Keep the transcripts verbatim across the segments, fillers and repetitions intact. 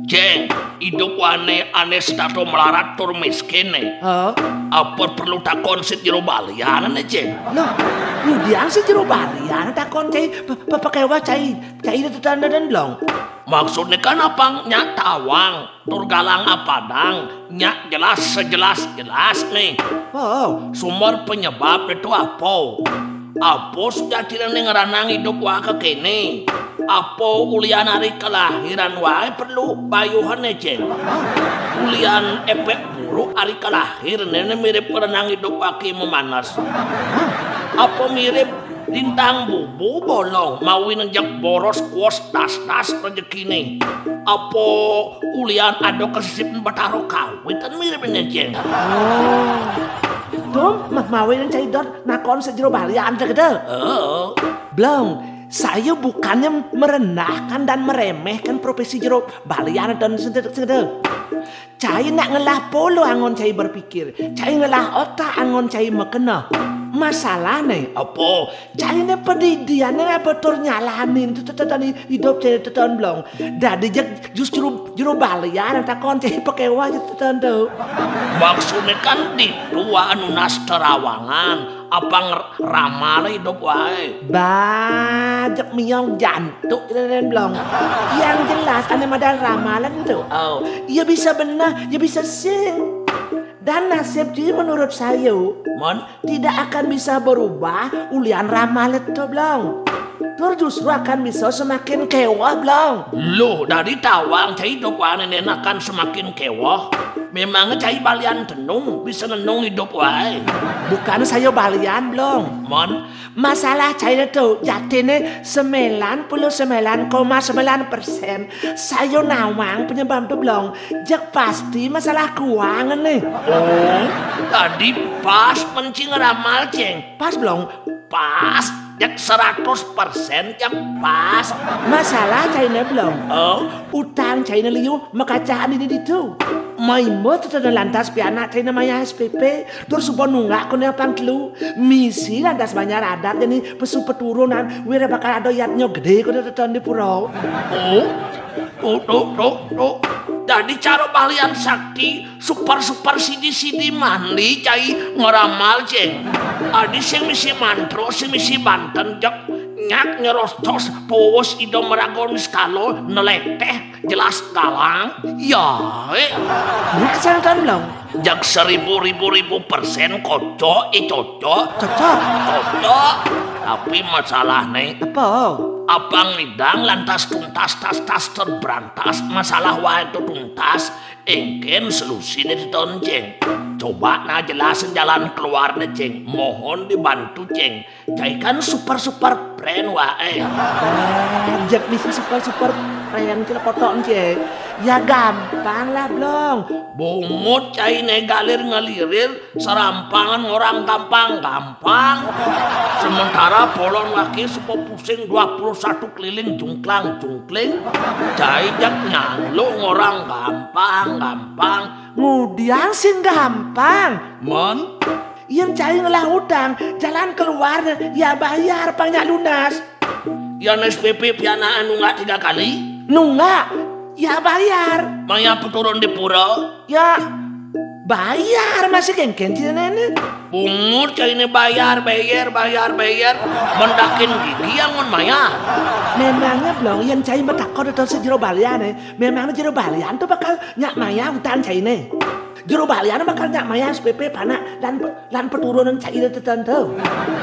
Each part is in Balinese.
Ceng, idup waé ané setata melarat tur miskin né. Heeh. Apa perlu takon Sét Jero Balian né, Ceng? Loh, ngudiang Sét Jero Balian takon cai, pe-, pe-, pakéwah cai, cai tetandedan, Blong. Maksudné kan apang nyak tawang, tur galang apadang, nyak jelas sejelas-jelas né. Oh, sumber penyebab itu apa? Apa sejatiné ngranang idup waé kéné? Apa ulian ari kelahiran waé perlu bayuhan, Ceng? Ulian éfék buruk ari kelahir né mirip ngranang idup waé memanas. Apa mirip lintang bubu bolong mawi nénjak boros kuos das-das rejekiné? Apa ulian ada kasisip Batara kawitan mirip né, Ceng? Oh. Tuh, ma-, mawi cai dot nakon Sét Jero Balian téh gedé. Oh. Blong, saya bukannya merendahkan dan meremehkan profesi Jero Balian dan sendiri. Cai nak ngelah polo anggon cai berpikir, cai ngelah otak anggon cai makéné. Masalahné apa? Cai né padidiané apa tur nyalanin tuh tetetan idup cai tetetan, Blong. Dadi jeg justru Jero Balian takon cai pakéwah tetetan tuh. Maksudné kan ditu anu nas terawangan, apang ramal idup waé. Bajek miong jantuk, Blong. Yang jelas ané madan ramalan tuh. Oh, ya bisa benar, ya bisa sing. Dan nasib ji menurut saya, Mon, tidak akan bisa berubah ulian ramal itu, Blong. Tur justru akan bisa semakin kéweh, Blong. Loh, dadi tawang cai idup waé akan semakin kéweh. Memang cai balian tenung, bisa nenung idup waé. Bukan saya balian, Blong. Mon, masalah cai itu jatiné sembilan puluh sembilan koma sembilan persen. Saya nawang penyebab itu, Blong. Jeg pasti masalah keuangan né. Oh, dadi pas mencing ramal, Ceng. Pas, Blong. Pas, jeg seratus persen, jeg pas. Masalah cainé, Blong. Oh, utang cainé liu makacaan ini ditu. Maimut tetenan lantas pianak cainé mayah S P P, tur suba nunggak koné apang telu. Misi lantas banjar adat jani pesu peturunan, wira bakal ada yadnya gedé koné tetenan di pura. Oh, tuh, tuh, tuh, tuh. Dadi cara balian sakti, super-super sidi-sidi mandi cai ngeramal, Ceng. Adi sing misi mantro, sing misi banten, jeg nyak nyerostos, pawus ida meraga niskala, nelétéh, jelas galang. Ya, eh. Nyak sangkan, Blong. Jag seribu-ribu-ribu persen kocok, eh, cocok. Cocok. Cocok. Tapi masalahné, apa? Abang Idang lantas tuntas tas-tas terberantas, masalah waé itu tuntas, engkén solusiné ditu, Ceng. Coba nah jelasin jalan keluarné, Ceng. Mohon dibantu, Ceng. Cai kan super-super friend waé. Ah, jeg misi super-super friend cila kotok, Ceng. Ya gampang lah, Blong. Bungut cainé galir ngelirir, serampangan orang gampang-gampang. Sementara polon laki suba pusing dua puluh satu keliling jungklang-jungkling. Cai jag nyaluk orang gampang-gampang. Ngudiang sing gampang. Mon? Yén cai ngelah utang, jalan keluar ya bayar pang nyak lunas. Yén S P P pianak nunggak tiga kali? Nunggak, ya bayar. Mayah peturun di pura? Ya bayar, masih kéngkén cainé. Bungut cainé bayar, bayar, bayar, bayar. Mendakin gigi yang mun mayah. Memangnya, Blong, yén cai matakon atau Sét Jero Balian, eh? Memangnya Jero Balian tuh bakal nyak mayah utang cainé? Jero Balian bakal nyak mayah S P P panak dan, lan peturunan cainé tetenan.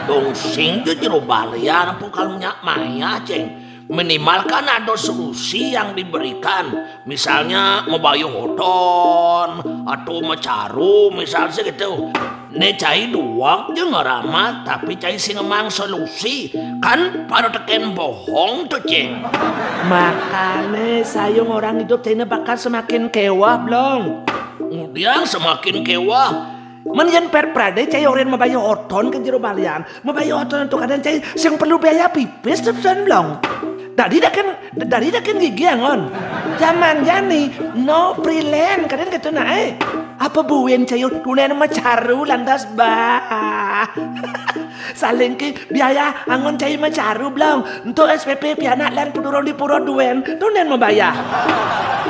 Dong sing ja Jero Balian apa kalau nyak mayah, Ceng? Minimal kan ada solusi yang diberikan. Misalnya mabayuh oton atau macaru, misal segitu. Né cai duweg ja ngeramal, tapi cai sing ngemang solusi. Kan pada tekén bohong tuh, Ceng. Makané sayung orang idup cainé bakal semakin kéweh, Blong. Ngudiang semakin kéweh. Mén yén per pradé cai orén mabayuh oton ka Jero Balian. Mabayuh oton tuh kadén cai sing perlu biaya pipis tuh, Blong. Tadi dah kan, tadi dah kan gigi angon. Zaman jani, no freelance, kadén kéto naé. Apa buin cai tunen macaru lantas bah. Saling ki biaya angon cai macaru blong. Untuk S P P pianak lan paturon di pura duen, tunen mabayah.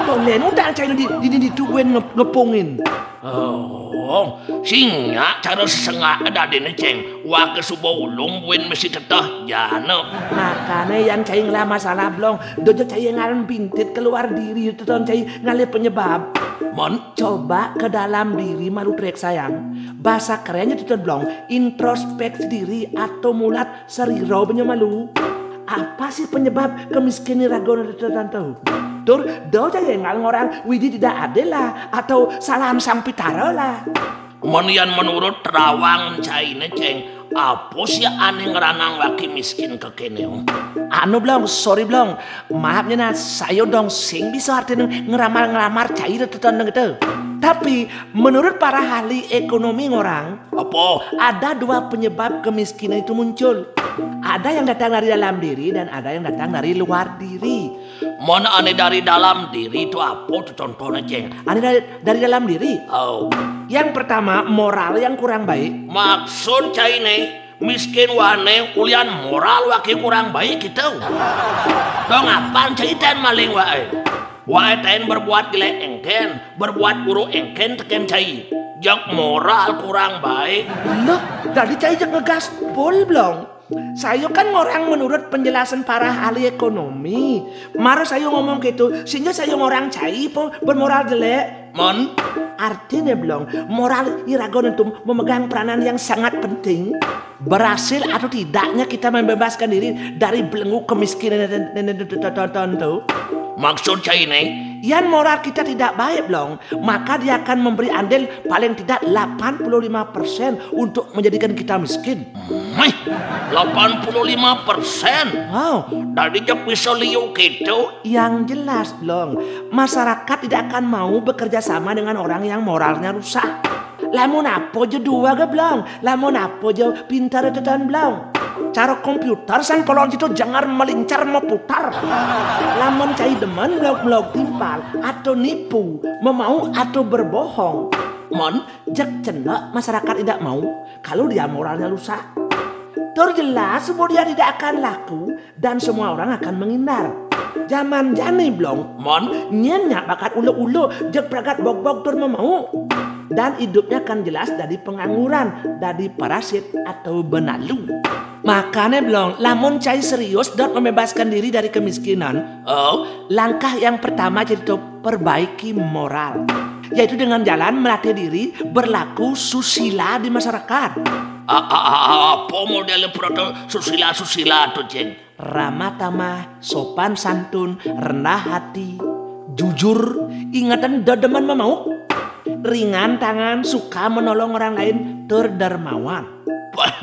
Tunen utang cai di, di, di, tu buin nge-, ngepungin. Oh, sinyak cara sesengak dadine, Ceng. Wah, ke suba ulung buin mesti teteh jana. Makane yang cai ngelah masalah blong, dojo cai ngaran bintit keluar diri, teton cai ngalih penyebab. Mon? Coba ke dalam diri malu trek sayang. Bahasa kerennya teton blong, introspeksi diri atau mulat seriro punya malu. Apa sih penyebab kemiskinan ragon teton tu? Tur, do cai ngal ngorang widi tidak adil lah, atau salam sang pitara lah. Menian menurut terawang caine, Ceng, apa sih ane ngeranang waki miskin kekene? Anu blong, sorry blong, maafnya nah, saya dong sing bisa artinya ngeramal-ngeramar cai teton gitu. Tapi menurut para ahli ekonomi ngorang, apa? Ada dua penyebab kemiskinan itu muncul. Ada yang datang dari dalam diri dan ada yang datang dari luar diri. Mana ane dari dalam diri itu apa tu contohnya, Ceng? Ane dari, dari dalam diri. Oh. Yang pertama, moral yang kurang baik. Maksud caine, miskin wane ulian moral waki kurang baik gitu. Dong apaan cai ten maling wae? Wae ten berbuat jelek engken, berbuat buruk engken teken cai. Jak moral kurang baik. Loh, tadi cai jak ngegas pol blong. Saya kan ngorang menurut penjelasan para ahli ekonomi. Mara saya ngomong gitu, sehingga saya ngorang cai po bermoral jelek. Mon? Artinya blong, moral iragon itu memegang peranan yang sangat penting. Berhasil atau tidaknya kita membebaskan diri dari belenggu kemiskinan dan, dan, dan, dan, dan, dan, dan, Maksud caine? Yan moral kita tidak baik blong, maka dia akan memberi andil paling tidak delapan puluh lima persen untuk menjadikan kita miskin. Meh, delapan puluh lima persen. Wow. Dari jak bisa liu gitu. Yang jelas blong, masyarakat tidak akan mau bekerja sama dengan orang yang moralnya rusak. Lamun apa je dua ge blong, lamun apa je pintar teton blong. Cara komputer sang kolong itu jangan melincar memutar. Lamun cai demen melog-melog timpal atau nipu, memau atau berbohong. Mon, jak cenek masyarakat tidak mau kalau dia moralnya rusak. Terjelas semua dia tidak akan laku dan semua orang akan menghindar. Zaman jani blong, mon, nyen nyak bakat ulo-ulo, jak pragat bog-bog tur memau. Dan hidupnya akan jelas dari pengangguran, dari parasit atau benalu. Makanya blong, lamun cai serius dan membebaskan diri dari kemiskinan, oh, langkah yang pertama jadi to perbaiki moral, yaitu dengan jalan melatih diri berlaku susila di masyarakat. A, a, a, a, apa model proto susila-susila tuh, Ceng? Ramah tamah, sopan santun, rendah hati, jujur, ingatan dedemen memau, ringan tangan, suka menolong orang lain, terdermawan. Wah,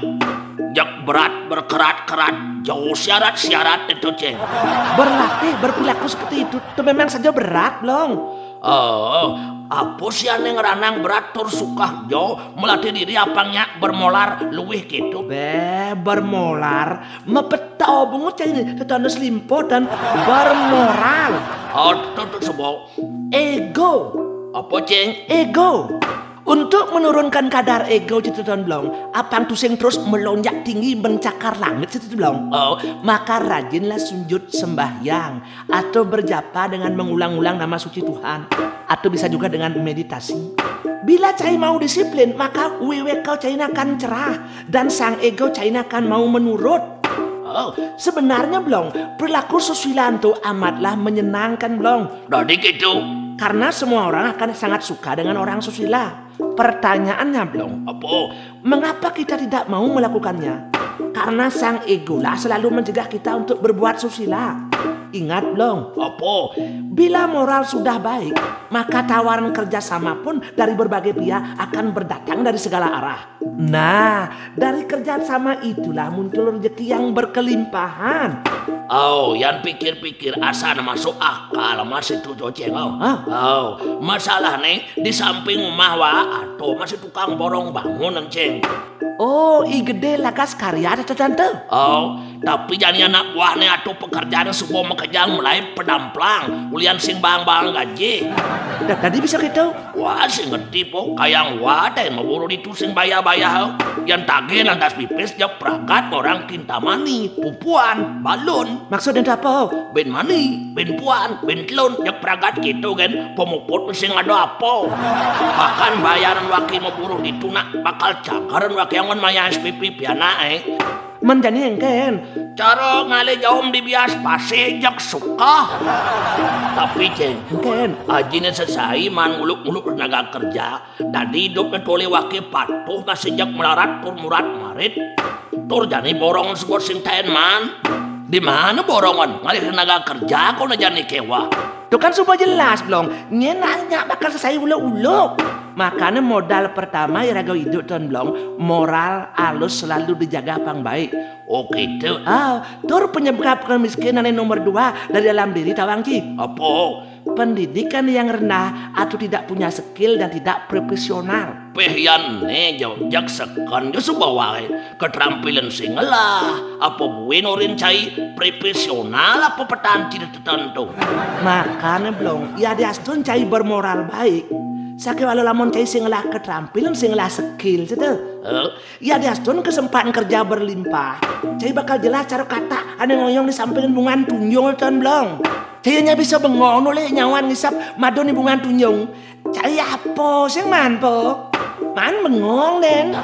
jak berat berkerat-kerat, jauh syarat-syarat itu, Ceng. Berlatih berperilaku seperti itu, itu memang saja berat, blong. Oh, apa sih ane ngeranang berat tur sukah jo melatih diri apangnya bermolar luwih gitu? Be, bermolar, mepeta bungut cai ini, tetanus limpo dan bermoral. Oh, tuh, tuh, sebab. Ego. Apa, Ceng? Ego. Untuk menurunkan kadar ego, Cituton Blong, apang tusing terus melonjak tinggi mencakar langit, Cituton Blong. Oh. Maka rajinlah sujud sembahyang atau berjapa dengan mengulang-ulang nama suci Tuhan, atau bisa juga dengan meditasi. Bila cai mau disiplin, maka wiwek kau cai akan cerah dan sang ego cai akan mau menurut. Oh, sebenarnya, Blong, perilaku susila itu amatlah menyenangkan, Blong. Dadi gitu. Karena semua orang akan sangat suka dengan orang susila. Pertanyaannya, Blong, apa? Mengapa kita tidak mau melakukannya? Karena sang egolah selalu mencegah kita untuk berbuat susila. Ingat, Blong. Apa? Bila moral sudah baik, maka tawaran kerjasama pun dari berbagai pihak akan berdatang dari segala arah. Nah, dari kerjasama itulah muncul rezeki yang berkelimpahan. Oh, yang pikir-pikir asa masuk akal masih tuh, Ceng. Oh. Hah? Oh, masalah nih di samping rumah wa atau masih tukang borong bangunan, Ceng. Oh, I Gede lakas karya, Tante. Oh, Tapi jani anak buahné atuh pekerjaanné suba makejang mulai pedamplang, ulian sing baang-baang gaji. Da-, dadi bisa kéto? Wah, sing ngerti, Po. Kayang waé maburu ditu sing bayah-bayah. Yén tagih lantas pipis, jeg pragat ngorang kintamani, pupuan, balun. Maksudné apa? Bén mani, bén puan, bén telun, jeg pragat kéto gén, pamuput sing ada apa. Bahkan bayaran waki maburu ditu nak bakal cagaran waki anggon mayah S P P pianaké. Men jani engkén. Cara ngalih jaum di bias pasih jeg sukah. Tapi, Céng, engkén. Ajiné sesai maan nguluk-nguluk tenaga kerja, dadi idupné tolih waki patuh masih jeg melarat tur murad marit. Tur jani borongan suba sing taén maan. Di mana borongan ngalih tenaga kerja, koné jani kéweh. Tuh kan suba jelas, Blong. Nyén nanya bakal sesai uluk-uluk. Makané modal pertama ya raga idup, Ton Blong. Moral alus selalu dijaga pang baik. Oh, kéto. Ah, tur penyebab kemiskinan yang nomor dua dari dalam diri, tawang, Ci. Apa? Pendidikan yang rendah atau tidak punya skill dan tidak profesional. Péh, yén né, Jo, jag seken ja suba waé. Ketrampilan sing ngelah, apa buin orin cai profesional apa petanci tetantu. Makané, Blong, ya diastun cai bermoral baik. Sakéwala lamun cai sing ngelah ketrampilan, sing ngelah skill, gitu. Eh, ya diastun kesempatan kerja berlimpah. Cai bakal jelas cara kata ané ngoyong di samping bungan tunjung, Ton Blong. Cai nya bisa bengong nolih nyawan ngisap madun di bungan tunjung. Cai apa sing maan, Po? Maan bengong, Dén.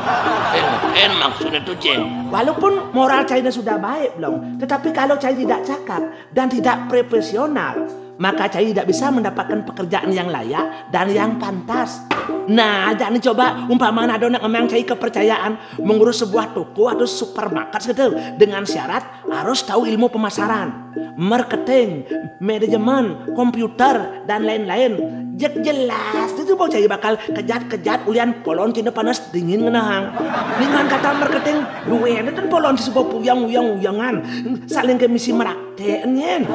Eh, en maksudnya tuh, Céng. Walaupun moral cai sudah baik, Blong, tetapi kalau cai tidak cakap dan tidak profesional, maka cai tidak bisa mendapatkan pekerjaan yang layak dan yang pantas. Nah, jani coba umpama ada nak ngemang cai kepercayaan mengurus sebuah toko atau supermarket gitu, dengan syarat harus tahu ilmu pemasaran, marketing, manajemen, komputer, dan lain-lain. Jeg jelas itu, Po, cai bakal kejat-kejat ulian polon cina panas dingin ngenahang. Dengan kata marketing, duéné ten polon si suba puyang-uyang-uyangan. Saling ke misi merakték nyén.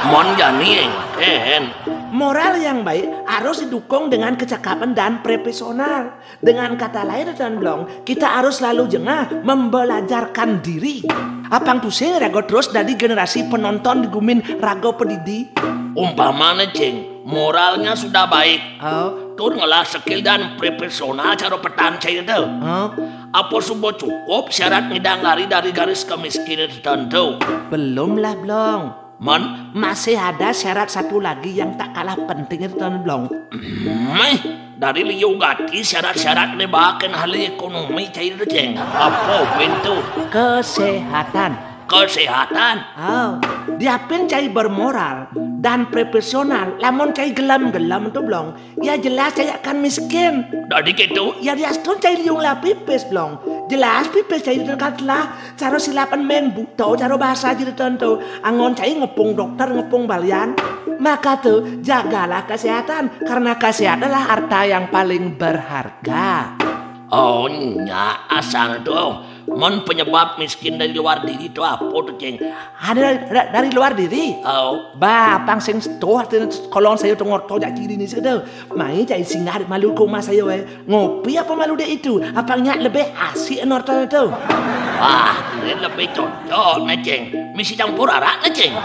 Mon jani, en. Moral yang baik harus didukung dengan kecakapan dan profesional. Dengan kata lain, Ton Blong, kita harus selalu jengah membelajarkan diri. Apang tusing raga terus dadi generasi penonton di gumin raga pedidi. Umpamané, Céng, moralnya sudah baik. Oh. Tur ngelah skill dan profesional cara petanci itu. Oh. Apa suba cukup syarat ngidang lari dari garis kemiskinan tertentu? Belum lah, Blong. Mon? Masih ada syarat satu lagi yang tak kalah penting itu, Ton Blong. Méh, dari liu gati syarat-syarat né bahaken ahli ekonomi cai itu, Céng. Apa pintu? Kesehatan. Kesehatan? Oh, diapin cai bermoral dan profesional, lamun cai gelem-gelem tuh, Blong, ya jelas cai akan miskin. Dadi gitu? Ya diastun cai liu ngelah pipis, Blong. Jelas pipis cai itu kan telah cara silapan mén buta, cara bahasa aja tertentu. Anggon cai ngepung dokter, ngepung balian. Maka tuh, jagalah kesehatan, karena kesehatan adalah harta yang paling berharga. Oh, nya asal tuh. Mon penyebab miskin dari luar diri itu apa tuh, Céng? Ada dari, da-, dari luar diri? Oh. Bah, apang sing setuh, artinya kolong saya tuh ngorto jak ciri nih, sekedar. Mai cai singgah di malu ke rumah saya, weh. Ngopi apa malu dek itu? Apang nyak lebih asik norto itu. Wah, ini lebih cocok, né, Céng. Misi campur arak, né, Céng.